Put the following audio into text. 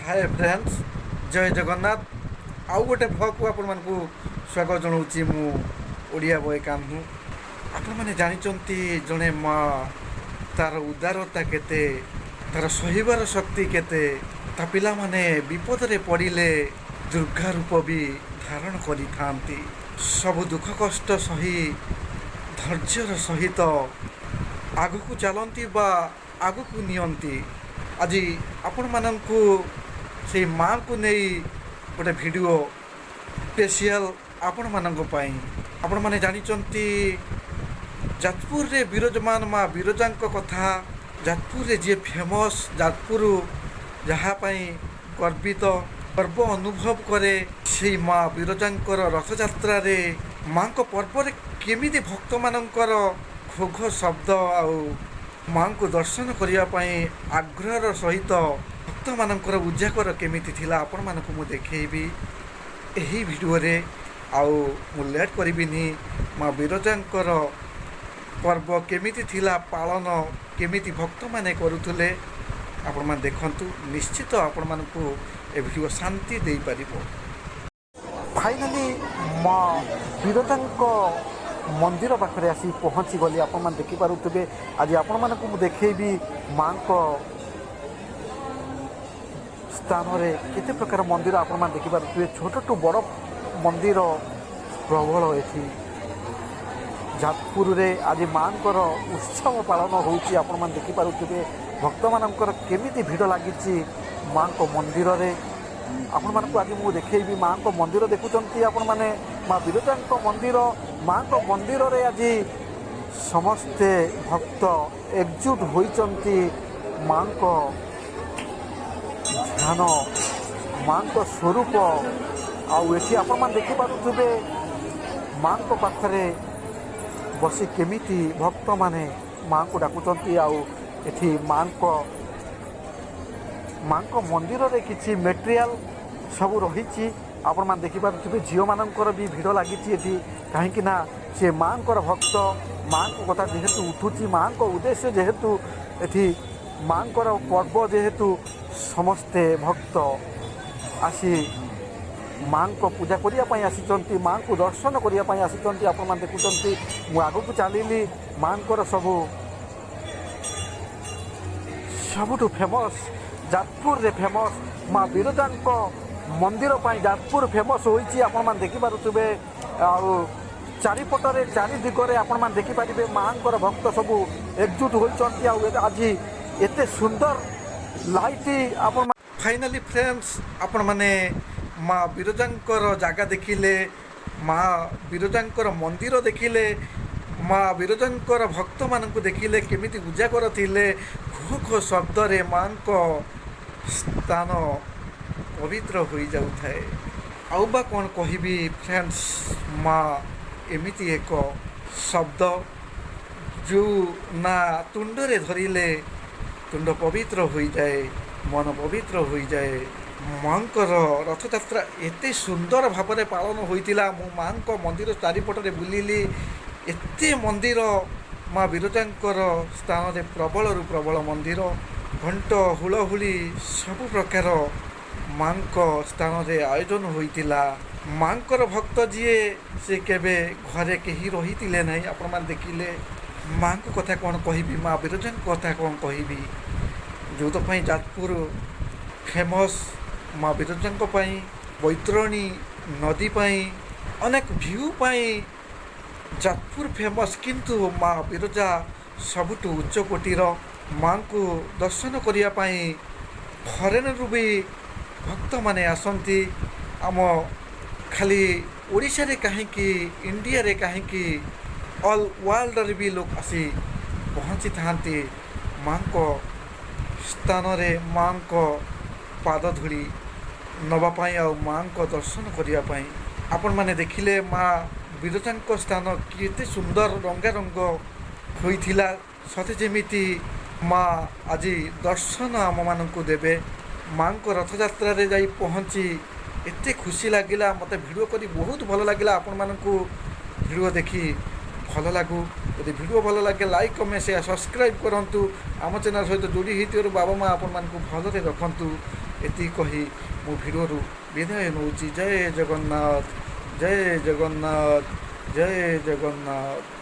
ହାଏ friends, ଜୟ ଜଗନ୍ନାଥ। ଆଉ ଗୋଟେ ଭ୍ଲଗ୍କୁ ଆପଣମାନଙ୍କୁ ସ୍ୱାଗତ ଜଣାଉଛି ମୁଁ ଓଡ଼ିଆ ବୟ କାହ୍ନୁ। ଆପଣମାନେ ଜାଣିଛନ୍ତି, ଜଣେ ମା ତାର ଉଦାରତା କେତେ, ତାର ସହିବାର ଶକ୍ତି କେତେ। ତା ପିଲାମାନେ ବିପଦରେ ପଡ଼ିଲେ ଦୁର୍ଗା ରୂପ ବି ଧାରଣ କରିଥାନ୍ତି। ସବୁ ଦୁଃଖ କଷ୍ଟ ସହି ଧୈର୍ଯ୍ୟର ସହିତ ଆଗକୁ ଚାଲନ୍ତି ବା ଆଗକୁ ନିଅନ୍ତି। ଆଜି ଆପଣମାନଙ୍କୁ ସେଇ ମାଆଙ୍କୁ ନେଇ ଗୋଟେ ଭିଡ଼ିଓ ସ୍ପେସିଆଲ ଆପଣମାନଙ୍କ ପାଇଁ। ଆପଣମାନେ ଜାଣିଛନ୍ତି ଯାଜପୁରରେ ବିରାଜମାନ ମା ବିରଜାଙ୍କ କଥା। ଯାଜପୁରରେ ଯିଏ ଫେମସ୍, ଯାଜପୁର ଯାହା ପାଇଁ ଗର୍ବିତ, ଗର୍ବ ଅନୁଭବ କରେ, ସେଇ ମା ବିରଜାଙ୍କର ରଥଯାତ୍ରାରେ, ମାଙ୍କ ପର୍ବରେ କେମିତି ଭକ୍ତମାନଙ୍କର ଘୋଘ ଶବ୍ଦ ଆଉ ମାଙ୍କୁ ଦର୍ଶନ କରିବା ପାଇଁ ଆଗ୍ରହର ସହିତ ଭକ୍ତମାନଙ୍କର ଉଜାଗର କେମିତି ଥିଲା, ଆପଣମାନଙ୍କୁ ମୁଁ ଦେଖେଇବି ଏହି ଭିଡ଼ିଓରେ। ଆଉ ମୁଁ ଲେଟ୍ କରିବିନି। ମା ବିରଜାଙ୍କର ପର୍ବ କେମିତି ଥିଲା, ପାଳନ କେମିତି ଭକ୍ତମାନେ କରୁଥିଲେ, ଆପଣମାନେ ଦେଖନ୍ତୁ। ନିଶ୍ଚିତ ଆପଣମାନଙ୍କୁ ଏ ଭିଡ଼ିଓ ଶାନ୍ତି ଦେଇପାରିବ। ଫାଇନାଲି ମା ବିରଜାଙ୍କ ମନ୍ଦିର ପାଖରେ ଆସି ପହଞ୍ଚିଗଲି। ଆପଣମାନେ ଦେଖିପାରୁଥିବେ। ଆଜି ଆପଣମାନଙ୍କୁ ମୁଁ ଦେଖେଇବି ମାଙ୍କ ସ୍ଥାନରେ କେତେ ପ୍ରକାର ମନ୍ଦିର। ଆପଣମାନେ ଦେଖିପାରୁଥିବେ, ଛୋଟଠୁ ବଡ଼ ମନ୍ଦିର ପ୍ରବଳ ଏଠି। ଯାଜପୁରରେ ଆଜି ମାଙ୍କର ଉତ୍ସବ ପାଳନ ହେଉଛି। ଆପଣମାନେ ଦେଖିପାରୁଥିବେ ଭକ୍ତମାନଙ୍କର କେମିତି ଭିଡ଼ ଲାଗିଛି ମାଙ୍କ ମନ୍ଦିରରେ। ଆପଣମାନଙ୍କୁ ଆଜି ମୁଁ ଦେଖେଇବି ମାଙ୍କ ମନ୍ଦିର। ଦେଖୁଛନ୍ତି ଆପଣମାନେ ମା ବିରଜାଙ୍କ ମନ୍ଦିର। ମାଙ୍କ ମନ୍ଦିରରେ ଆଜି ସମସ୍ତେ ଭକ୍ତ ଏକଜୁଟ ହୋଇଛନ୍ତି। ମାଙ୍କ ଧ୍ୟାନ, ମାଙ୍କ ସ୍ୱରୂପ। ଆଉ ଏଠି ଆପଣମାନେ ଦେଖିପାରୁଥିବେ ମାଙ୍କ ପାଖରେ ବସି କେମିତି ଭକ୍ତମାନେ ମାଙ୍କୁ ଡାକୁଛନ୍ତି। ଆଉ ଏଠି ମାଙ୍କ ମନ୍ଦିରରେ କିଛି ମେଟେରିଆଲ ସବୁ ରହିଛି। ଆପଣମାନେ ଦେଖିପାରୁଥିବେ, ଝିଅମାନଙ୍କର ବି ଭିଡ଼ ଲାଗିଛି ଏଠି, କାହିଁକି ନା ସେ ମାଙ୍କର ଭକ୍ତ। ମାଙ୍କ କଥା ଯେହେତୁ ଉଠୁଛି, ମାଙ୍କ ଉଦ୍ଦେଶ୍ୟ ଯେହେତୁ, ଏଠି ମାଙ୍କର ପର୍ବ ଯେହେତୁ, ସମସ୍ତେ ଭକ୍ତ ଆସି ମାଙ୍କ ପୂଜା କରିବା ପାଇଁ ଆସିଛନ୍ତି, ମାଙ୍କୁ ଦର୍ଶନ କରିବା ପାଇଁ ଆସିଛନ୍ତି। ଆପଣମାନେ ଦେଖୁଛନ୍ତି। ମୁଁ ଆଗକୁ ଚାଲିଲି। ମାଙ୍କର ସବୁଠୁ ଫେମସ୍, ଯାଜପୁରରେ ଫେମସ୍ ମା ବିରଜାଙ୍କ ମନ୍ଦିର ପାଇଁ ଯାଜପୁର ଫେମସ୍ ହୋଇଛି। ଆପଣମାନେ ଦେଖିପାରୁଥିବେ। ଆଉ ଚାରିପଟରେ, ଚାରି ଦିଗରେ ଆପଣମାନେ ଦେଖିପାରିବେ ମାଙ୍କର ଭକ୍ତ ସବୁ ଏକଜୁଟ ହୋଇଛନ୍ତି। ଆଉ ଆଜି ଏତେ ସୁନ୍ଦର ଲାଇଟ୍ ଆପଣ। ଫାଇନାଲି ଫ୍ରେଣ୍ଡସ୍, ଆପଣମାନେ ମା ବିରଜାଙ୍କର ଜାଗା ଦେଖିଲେ, ମା ବିରଜାଙ୍କର ମନ୍ଦିର ଦେଖିଲେ, ମା ବିରଜାଙ୍କର ଭକ୍ତମାନଙ୍କୁ ଦେଖିଲେ, କେମିତି ଉଜାଗର ଥିଲେ। ଘୋ ଘୋ ଶବ୍ଦରେ ମାଙ୍କ ସ୍ଥାନ ପବିତ୍ର ହୋଇଯାଉଥାଏ। ଆଉ ବା କ'ଣ କହିବି ଫ୍ରେଣ୍ଡସ୍? ମା ଏମିତି ଏକ ଶବ୍ଦ, ଯେଉଁ ନା ତୁଣ୍ଡରେ ଧରିଲେ ତୁଣ୍ଡ ପବିତ୍ର ହୋଇଯାଏ, ମନ ପବିତ୍ର ହୋଇଯାଏ। ମାଙ୍କର ରଥଯାତ୍ରା ଏତେ ସୁନ୍ଦର ଭାବରେ ପାଳନ ହୋଇଥିଲା। ମୁଁ ମାଙ୍କ ମନ୍ଦିର ଚାରିପଟରେ ବୁଲିଲି। ଏତେ ମନ୍ଦିର, ମା ବିରଜାଙ୍କର ସ୍ଥାନରେ ପ୍ରବଳରୁ ପ୍ରବଳ ମନ୍ଦିର, ଘଣ୍ଟ, ହୁଳହୁଳି ସବୁ ପ୍ରକାର ମାଙ୍କ ସ୍ଥାନରେ ଆୟୋଜନ ହୋଇଥିଲା। ମାଙ୍କର ଭକ୍ତ ଯିଏ, ସେ କେବେ ଘରେ କେହି ରହିଥିଲେ ନାହିଁ। ଆପଣମାନେ ଦେଖିଲେ। ମାଙ୍କ କଥା କ'ଣ କହିବି, ମା ବିରଜାଙ୍କ କଥା କ'ଣ କହିବି? ଯେଉଁଥିପାଇଁ ଯାଜପୁର ଫେମସ୍, ମା ବିରଜାଙ୍କ ପାଇଁ, ବୈତରଣୀ ନଦୀ ପାଇଁ, ଅନେକ ଭ୍ୟୁ ପାଇଁ ଯାଜପୁର ଫେମସ୍। କିନ୍ତୁ ମା ବିରଜା ସବୁଠୁ ଉଚ୍ଚ କୋଟିର। ମାଙ୍କୁ ଦର୍ଶନ କରିବା ପାଇଁ ଫରେନରୁ ବି ଭକ୍ତମାନେ ଆସନ୍ତି। ଆମ ଖାଲି ଓଡ଼ିଶାରେ କାହିଁକି, ଇଣ୍ଡିଆରେ କାହିଁକି, ଅଲ୍ ୱାର୍ଲଡ଼ରେ ବି ଲୋକ ଆସି ପହଞ୍ଚିଥାନ୍ତି ମାଙ୍କ ସ୍ଥାନରେ, ମାଙ୍କ ପାଦ ଧୂଳି ନେବା ପାଇଁ ଆଉ ମାଙ୍କ ଦର୍ଶନ କରିବା ପାଇଁ। ଆପଣମାନେ ଦେଖିଲେ ମା ବିରଜାଙ୍କ ସ୍ଥାନ କେତେ ସୁନ୍ଦର ରଙ୍ଗାରଙ୍ଗ ହୋଇଥିଲା। ସତେ ଯେମିତି ମା ଆଜି ଦର୍ଶନ ଆମମାନଙ୍କୁ ଦେବେ। ମାଙ୍କ ରଥଯାତ୍ରାରେ ଯାଇ ପହଞ୍ଚି ଏତେ ଖୁସି ଲାଗିଲା ମୋତେ। ଭିଡ଼ିଓ କରି ବହୁତ ଭଲ ଲାଗିଲା। ଆପଣମାନଙ୍କୁ ଭିଡ଼ିଓ ଦେଖି ଭଲ ଲାଗୁ। ଯଦି ଭିଡ଼ିଓ ଭଲ ଲାଗେ, ଲାଇକ୍, କମେଣ୍ଟ, ସେୟାର, ସବସ୍କ୍ରାଇବ୍ କରନ୍ତୁ। ଆମ ଚ୍ୟାନେଲ୍ ସହିତ ଯୋଡ଼ି ହେଇଥିବାରୁ ବାବା ମା ଆପଣମାନଙ୍କୁ ଭଲରେ ରଖନ୍ତୁ। ଏତିକି କହି ମୁଁ ଭିଡ଼ିଓରୁ ବିଦାୟ ନେଉଛି। ଜୟ ଜଗନ୍ନାଥ, ଜୟ ଜଗନ୍ନାଥ, ଜୟ ଜଗନ୍ନାଥ।